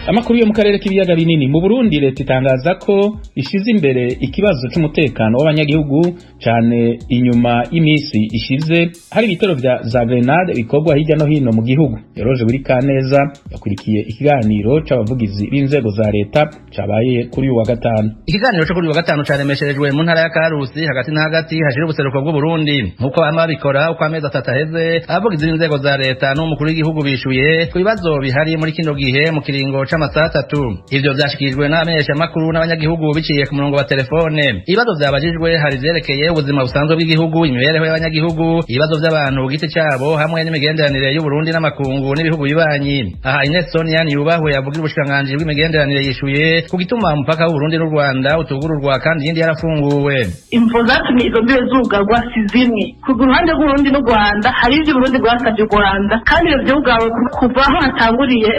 Amakuru yo mu karere k'ibiyaga binini. Mu Burundi, leta itangaza ko ishize imbere ikibazo c'umutekano w'abanyagihugu, cane inyuma y'imisi ishize hari ibitero vya za grenade bikorwa hirya no hino mu gihugu. Eroje Burikaneza yakurikiye ikiganiro c'abavugizi b'inzego za leta cabaye kuri uyu wa gatanu. Ikiganiro cyo kuri uyu wa gatanu caremesherejwe mu ntara ya Karusi, hagati na hagati hashira ubuseruko bw'Uburundi, nk'uko bama babikora uko amezi 3 aheze. Abavugizi b'inzego za leta n'umukuru w'igihugu bishuye ku bibazo bihari muri kino gihe mu kiringo c'amasaha 3. Ivyo vyashikirijwe n'abamenyeshamakuru n'abanyagihugu biciye ku murongo wa telefone. Ibibazo vyabajijwe hari ivyerekeye ubuzima busanzwe bw'igihugu, imibereho y'abanyagihugu, ibibazo vy'abantu ku giti cabo, hamwe n'imigenderanire y'Uburundi n'amakungu n'ibihugu bibanyi. Aha Ines Sonia Niyubahwe yavugira ubushikiranganji bw'imigenderanire yishuye ku gituma umupaka w'Uburundi n'u Rwanda utugururwa kandi iyindi yarafunguwe. Imvo zatumye izo mbibe zugarwa si zimwe. Ku ruhande rw'Uburundi n'u Rwanda, hari ivyo Uburundi bwasavye u Rwanda, kandi ivyo vyugawe kuva aho hatanguriye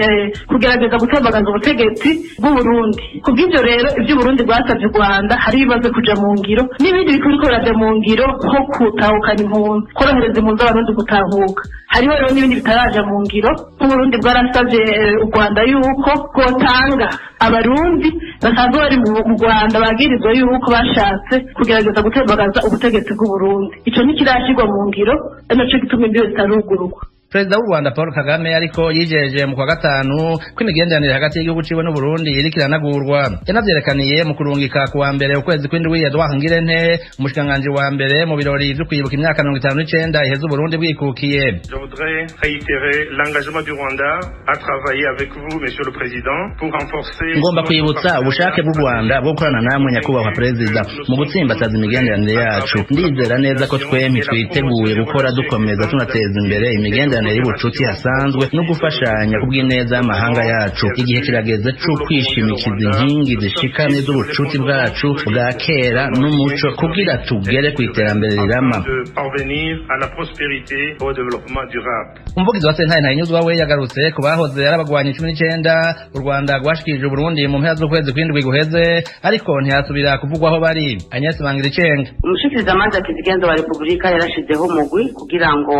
kugerageza gutembagaza ubutegetsi bw'Uburundi. Kubw'ivyo rero, ivyo Uburundi bwasavye u Rwanda hari ibimaze kuja mu ngiro n'ibindi biriko biraja mu ngiro, nko gutahukana impunzi, korohereza impunzi z'Abarundi gutahuka. Hariho rero n'ibindi bitaraja mu ngiro, nk'Uburundi bwarasavye u Rwanda yuko bwotanga Abarundi basanzwe bari mu Rwanda bagirizwa yuko bashatse kugerageza gutembagaza ubutegetsi bw'Uburundi. Ico ntikirashirwa mu ngiro, ari naco gituma imbibe zitarugururwa. Perezida w'u Rwanda Paul Kagame ariko yijeje mu kwa gatanu ko imigenderanire hagati y'igihugu ciwe n'Uburundi iriko iranagurwa. Yanavyerekaniye mu kurungika ku wa mbere ukwezi kw'indwi Edouard Ngirente, umushikiranganji wa mbere, mu birori vyo kwibuka imyaka 59 iheze Uburundi bwikukiye. Je voudrais réitérer l'engagement du Rwanda à travailler avec vous, Monsieur le Président, pour renforcer. Ngomba kwibutsa ubushake bw'u Rwanda bwo gukorana namwe, nyakubahwa Perezida, mu gutsimbataza imigenderanire yacu. Ndizera neza ko twempi twiteguye gukora dukomeza tunateza imbere imigenderanire y'ubucuti hasanzwe no gufashanya kubw'ineza y'amahanga yacu. Igihe kirageze co kwishimikiza inkingi zishikamye z'ubucuti bwacu bwa kera n'umuco kugira tugere ku iterambere rirama. De parvenir à la prospérité et au développement durable. Umuvugizi wa sentare Ntahinyuzwa we yagarutse ku bahoze ari abagwanyi 19 u Rwanda rwashikirije Uburundi mu mpera z'ukwezi kw'indwi guheze, ariko ntihasubira kuvugwa aho bari. Agnes Bangiricenga. Umushikirizamanza kizigenza wa Repubulika yarashizeho umugwi kugira ngo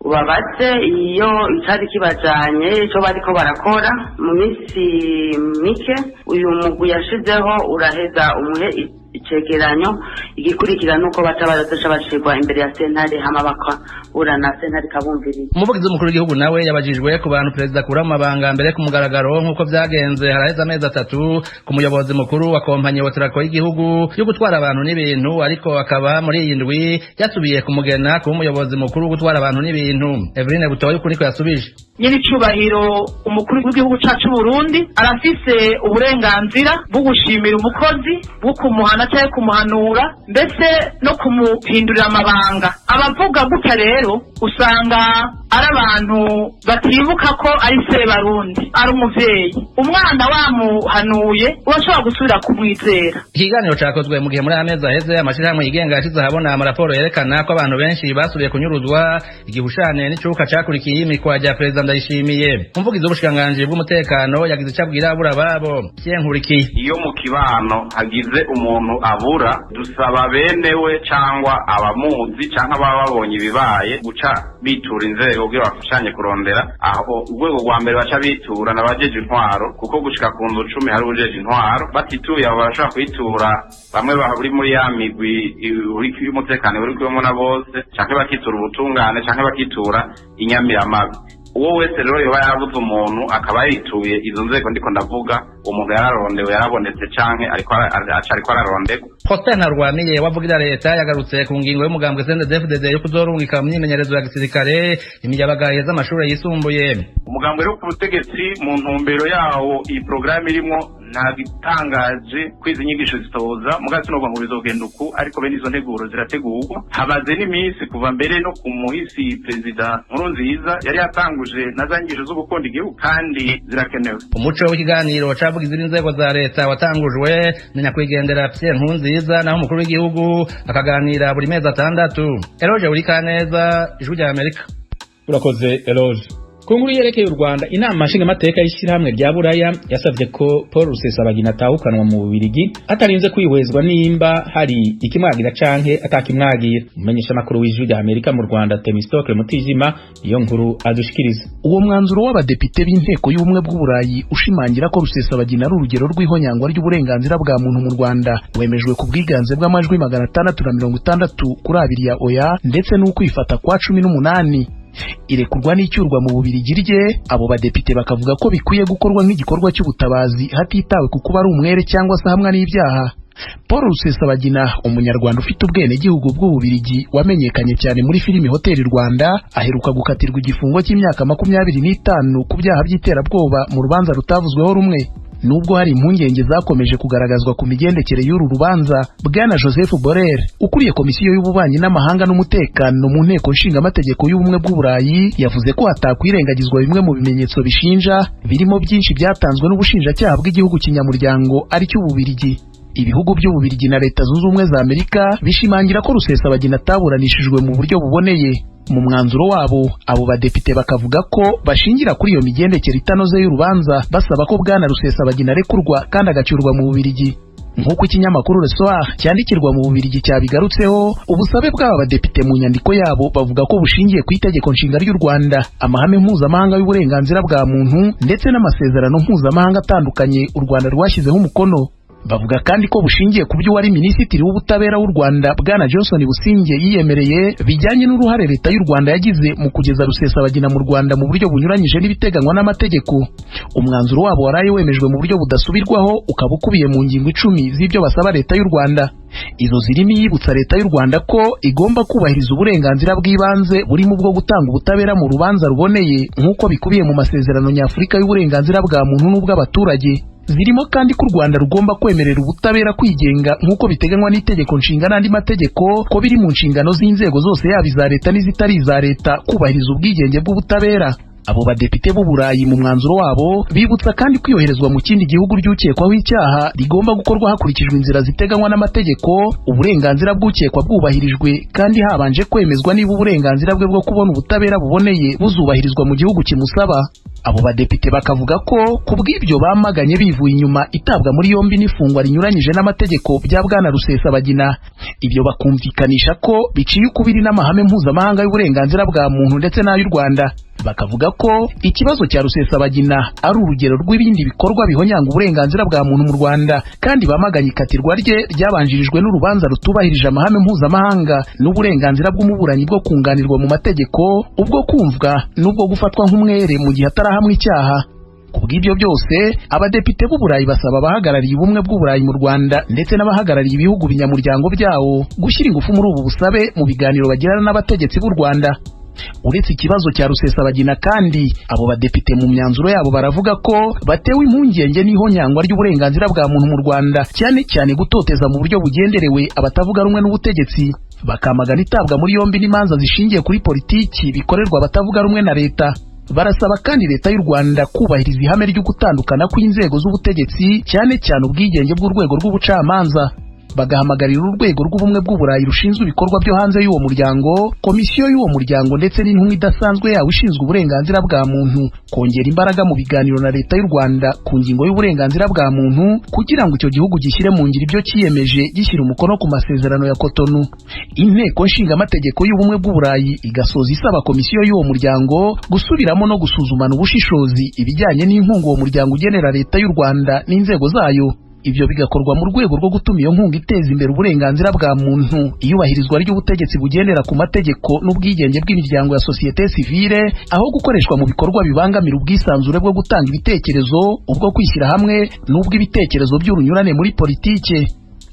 ubabaze iyo icari kibajanye, ico bariko barakora. Mu minsi mike uyu mugwi yashizeho uraheza umuhe icegeranyo. Igikurikira nuko baca barazoca bacirwa imbere ya sentare, hama bakaburana, sentare ikabumviriza. Umuvugizi w'umukuru w'igihugu nawe yabajijwe ku bantu perezida akura mu mabanga mbere ku mugaragaro, nk'uko vyagenze haraheze amezi 3 ku muyobozi mukuru wa kompanyi Otraco y'igihugu yo gutwara abantu n'ibintu, ariko akaba muri iyi ndwi yasubiye kumugena kuba umuyobozi mukuru wo gutwara abantu n'ibintu. Eveline Butoyi ukuri ko yasubije. Nyiricubahiro umukuru w'igihugu cacu Burundi arafise uburenganzira bwo gushimira umukozi, bwo kumuhana cyangwa kumuhanura, ndetse no kumuhindurira amabanga. Abavuga gutya rero usanga ari abantu batibuka ko ari Sebarundi, ari umuvyeyi. Umwana wamuhanuye urashobora gusubira kumwizera. Ikiganiro cakozwe mu gihe muri aya mezi aheze amashirahamwe yigenga yashize ahabona amaraporo yerekana ko abantu benshi basubiye kunyuruzwa igihushane n'icuka cakurikiye iyimikwa rya Perezida Ndayishimiye. Umuvugizi w'ubushikiranganji bw'umutekano yagize ico abwira abura ababo. Nkurikiye. Iyo mu kibano hagize umuntu abura, dusaba bene we cyangwa abamuzi cyangwa ababa babonye ibibaye guca bitura inzego kugira bafashanye kurondera. Aho urwego rwa mbere baca bitura n'abajeje intwaro, kuko gushika ku nzu 10 hari ujeje intwaro. Batituye abo, barashobora kwitura bamwe bari muri ya migwi y'umutekano uri kumwe na bose, canke bakitura ubutungane, canke bakitura inyamiramabi. Uwo wese rero yoba yarabuze umuntu akaba yituye izo nzego ndiko ndavuga, uwo muntu yararondewe, yarabonetse, canke ariko aca ariko ararondegwa. Prosper Ntarwamiye wavugira leta yagarutse ku ngingo y'umugambwe CNDD-FDD yo kuzorungika mu myimenyerezo ya gisirikare imiyabaga z'amashuri yisumbuye. Umugambi rero ku butegetsi, mu ntumbero yawo, iyi porogaramu irimo ntabwo itangaje ko izi nyigisho zitoza mugabo sinovuga ngo bizogenda uku, ariko bene izo nteguro zirategurwa. Hamaze n'iminsi kuva mbere no ku muhisi Perezida Nkurunziza yari yatanguje na za nyigisho zo gukunda igihugu, kandi zirakenewe. Umuco w'ikiganiro cavugizi b'inzego za leta watangujwe na nyakwigendera Pierre Nkurunziza, naho umukuru w'igihugu akaganira buri mezi 6. Eroge Urikaneza, Ijwi rya Amerika. Urakoze, Eloge. Ku nkuru yerekeye u Rwanda, inama nshingamateka y'ishyirahamwe rya Buraya yasavye ko Paul Rusesabagina atahukanwa mu Bubirigi atarinze kwihwezwa nimba hari ikimwagira canke atakimwagira. Umumenyeshamakuru w'Ijwi rya Amerika mu Rwanda, Temistocle Mutijima, iyo nkuru adushikiriza. Uwo mwanzuro w'abadepite b'inteko y'ubumwe bw'Uburayi ushimangira ko Rusesabagina ari urugero rw'ihonyangwa ry'uburenganzira bwa muntu mu Rwanda wemejwe ku bwiganze bw'amajwi 660 kuri 2 ya oya ndetse n'ukwifata kwa 18. Irekurwa n'icyurwa mu Bubirigi rye, abo badepite bakavuga ko bikwiye gukorwa nk'igikorwa cy'ubutabazi hatitawe ku kuba ari umwere cyangwa se ahamwa n'ibyaha. Paul Rusesabagina, umunyarwanda ufite ubwenegihugu bw'Ububirigi wamenyekanye cyane muri filimi Hotel Rwanda, aheruka gukatirwa igifungo cy'imyaka 25 ku byaha by'iterabwoba mu rubanza rutavuzweho rumwe. Nubwo hari impungenge zakomeje kugaragazwa ku migendekere y'uru rubanza, Bwana Joseph Borrell, ukuriye komisiyo y'ububanyi n'amahanga n'umutekano mu nteko nshingamategeko y'ubumwe bw'Uburayi, yavuze ko hatakwirengagizwa bimwe mu bimenyetso bishinja, birimo byinshi byatanzwe n'ubushinjacyaha bw'igihugu kinyamuryango aricyo Ububirigi. Ibihugu by'Ububirigi na Leta Zunze Ubumwe za Amerika bishimangira ko Rusesabagina ataburanishijwe mu buryo buboneye. Mu mwanzuro wabo, abo badepite bakavuga ko bashingira kuri iyo migendekere itanoze y'urubanza basaba ko Bwana Rusesabagina arekurwa kandi agacyurwa mu Bubirigi. Nk'uko ikinyamakuru Le Soir cyandikirwa mu Bubirigi cyabigarutseho, ubusabe bw'aba badepite mu nyandiko yabo bavuga ko bushingiye ku itegeko nshinga ry'u Rwanda, amahame mpuzamahanga y'uburenganzira bwa muntu ndetse n'amasezerano mpuzamahanga atandukanye u Rwanda rwashyizeho umukono. Bavuga kandi ko bushingiye ku byo wari minisitiri w'ubutabera w'u Rwanda Bwana Johnson Busingye yiyemereye bijyanye n'uruhare leta y'u Rwanda yagize mu kugeza Rusesabagina mu Rwanda mu buryo bunyuranyije n'ibiteganywa n'amategeko. Umwanzuro wabo waraye wemejwe mu buryo budasubirwaho, ukaba ukubiye mu ngingo 10 z'ibyo basaba leta y'u Rwanda. Izo zirimo iyibutsa leta y'u Rwanda ko igomba kubahiriza uburenganzira bw'ibanze burimo ubwo gutanga ubutabera mu rubanza ruboneye nk'uko bikubiye mu masezerano nyafurika y'uburenganzira bwa muntu n'ubw'abaturage. Zirimo kandi ko u Rwanda rugomba kwemerera ubutabera kwigenga nk'uko biteganywa n'itegeko nshinga n'andi mategeko, ko biri mu nshingano z'inzego zose yaba iza leta n'izitari iza leta kubahiriza ubwigenge bw'ubutabera. Abo badepite b'Uburayi mu mwanzuro wabo bibutsa kandi kwiyoherezwa mu kindi gihugu ry'ukekwaho icyaha rigomba gukorwa hakurikijwe inzira ziteganywa n'amategeko, uburenganzira bw'ukekwa bwubahirijwe kandi habanje kwemezwa niba uburenganzira bwe bwo kubona ubutabera buboneye buzubahirizwa mu gihugu kimusaba. Abo badepite bakavuga ko kubw'ibyo bamaganye bivuye inyuma itabwa muri yombi n'ifungwa rinyuranyije n'amategeko bya Bwana Rusesabagina. Ibyo bakumvikanisha ko biciye ukubiri n'amahame mpuzamahanga y'uburenganzira bwa muntu ndetse n'ay'u Rwanda. Bakavuga ko ikibazo cya Rusesabagina ari urugero rw'ibindi bikorwa bihonyanga uburenganzira bwa muntu mu Rwanda, kandi bamaganye ikatirwa rye ryabanjirijwe n'urubanza rutubahirije amahame mpuzamahanga n'uburenganzira bw'umuburanyi bwo kunganirwa mu mategeko, ubwo kumvwa n'ubwo gufatwa nk'umwere mu gihe atarahamwa icyaha. Kubw'ibyo byose, abadepite b'Uburayi basaba abahagarariye ubumwe bw'Uburayi mu Rwanda ndetse n'abahagarariye ibihugu binyamuryango byawo gushyira ingufu muri ubu busabe mu biganiro bagirana n'abategetsi b'u Rwanda. Uretse ikibazo cya Rusesabagina kandi, abo badepite mu myanzuro yabo baravuga ko batewe impungenge n'ihonyangwa ry'uburenganzira bwa muntu mu Rwanda, cyane cyane gutoteza mu buryo bugenderewe abatavuga rumwe n'ubutegetsi, bakamagana itabwa muri yombi n'imanza zishingiye kuri politiki bikorerwa abatavuga rumwe na leta. Barasaba kandi leta y'u Rwanda kubahiriza ihame ryo gutandukana kw'inzego z'ubutegetsi, cyane cyane ubwigenge bw'urwego rw'ubucamanza. Bagahamagarira urwego rw'ubumwe bw'Uburayi rushinzwe ibikorwa byo hanze y'uwo muryango, komisiyo y'uwo muryango ndetse n'intumwa idasanzwe yawo ishinzwe uburenganzira bwa muntu kongera imbaraga mu biganiro na leta y'u Rwanda ku ngingo y'uburenganzira bwa muntu, kugira ngo icyo gihugu gishyire mu ngiro ibyo cyiyemeje gishyira umukono ku masezerano ya Cotonou. Inteko nshingamategeko y'ubumwe bw'Uburayi igasoza isaba komisiyo y'uwo muryango gusubiramo no gusuzumana ubushishozi ibijyanye n'inkunga uwo muryango ugenera leta y'u Rwanda n'inzego zayo. Ibyo bigakorwa mu rwego rwo gutuma iyo nkunga iteza imbere uburenganzira bwa muntu, iyubahirizwa ry'ubutegetsi bugendera ku mategeko n'ubwigenge bw'imiryango ya sosiyete sivile, aho gukoreshwa mu bikorwa bibangamira ubwisanzure bwo gutanga ibitekerezo, ubwo kwishyira hamwe n'ubw'ibitekerezo by'urunyurane muri politike.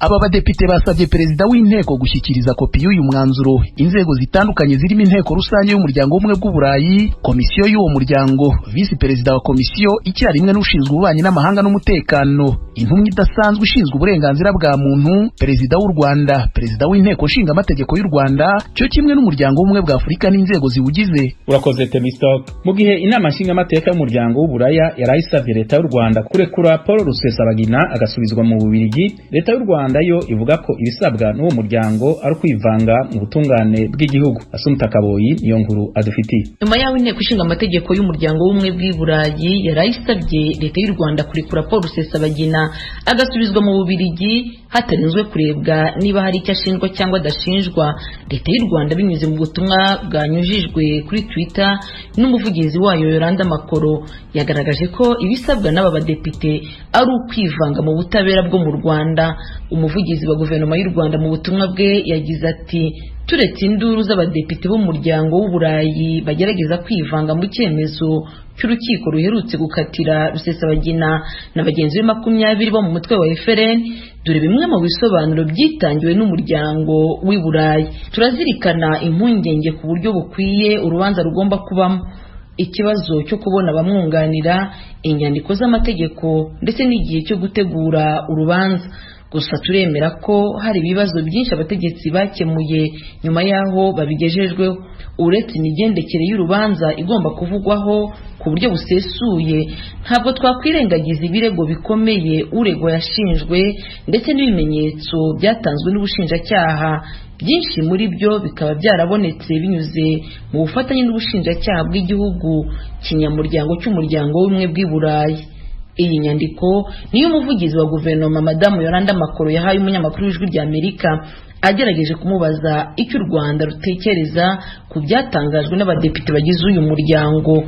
Aba badepite basabye perezida w'inteko gushyikiriza kopi y'uyu mwanzuro inzego zitandukanye zirimo inteko rusange y'umuryango w'ubumwe bw'Uburayi, komisiyo y'uwo muryango, visi perezida wa komisiyo icyarimwe n'ushinzwe ububanyi n'amahanga n'umutekano, intumwa idasanzwe ishinzwe uburenganzira bwa muntu, perezida w'u Rwanda, perezida w'inteko nshingamategeko y'u Rwanda, cyo kimwe n'umuryango w'ubumwe bwa Afurika n'inzego ziwugize. Urakoze Temistock. Mu gihe inama nshingamateka y'umuryango w'Uburaya yarayisavye leta y'u Rwanda kurekura Paul Rusesabagina agasubizwa mu Bubirigi, leta y'u Rwanda Rwanda yo ivuga ko ibisabwa n'uwo muryango ari ukwivanga mu butungane bw'igihugu. Asumta Kaboyi niyo nkuru adufitiye. Nyuma y'aho inteko ishinga amategeko y'umuryango w'ubumwe bw'i Burayi yarayisabye leta y'u Rwanda kurekura Paul Rusesabagina agasubizwa mu Bubiligi hatarinzwe kurebwa niba hari icyo ashinjwa cyangwa adashinjwa, leta y'u Rwanda binyuze mu butumwa bwanyujijwe kuri Twitter n'umuvugizi wayo Yolanda Makoro yagaragaje ko ibisabwa n'aba badepite ari ukwivanga mu butabera bwo mu Rwanda. Umuvugizi wa guverinoma y'u Rwanda mu butumwa bwe yagize ati: "Turetse induru z'abadepite b'umuryango w'Uburayi bagerageza kwivanga mu cyemezo cy'urukiko ruherutse gukatira Rusesabagina na bagenzi be 20 bo mu mutwe wa FLN, dore bimwe mu bisobanuro byitangiwe n'umuryango w'i Burayi. Turazirikana impungenge ku buryo bukwiye urubanza rugomba kubamo, ikibazo cyo kubona abamwunganira, inyandiko z'amategeko ndetse n'igihe cyo gutegura urubanza. Gusa turemera ko hari ibibazo byinshi abategetsi bakemuye nyuma y'aho babigejejweho. Uretse imigendekere y'urubanza igomba kuvugwaho ku buryo busesuye, ntabwo twakwirengagiza ibirego bikomeye uregwa yashinjwe ndetse n'ibimenyetso byatanzwe n'ubushinjacyaha, byinshi muri byo bikaba byarabonetse binyuze mu bufatanye n'ubushinjacyaha bw'igihugu kinyamuryango cy'umuryango w'ubumwe bw'i Burayi." Iyi nyandiko niyo umuvugizi wa guverinoma Madamu Yolanda Makoro yahaye umunyamakuru w'Ijwi rya Amerika agerageje kumubaza icyo u Rwanda rutekereza ku byatangajwe n'abadepite bagize uyu muryango.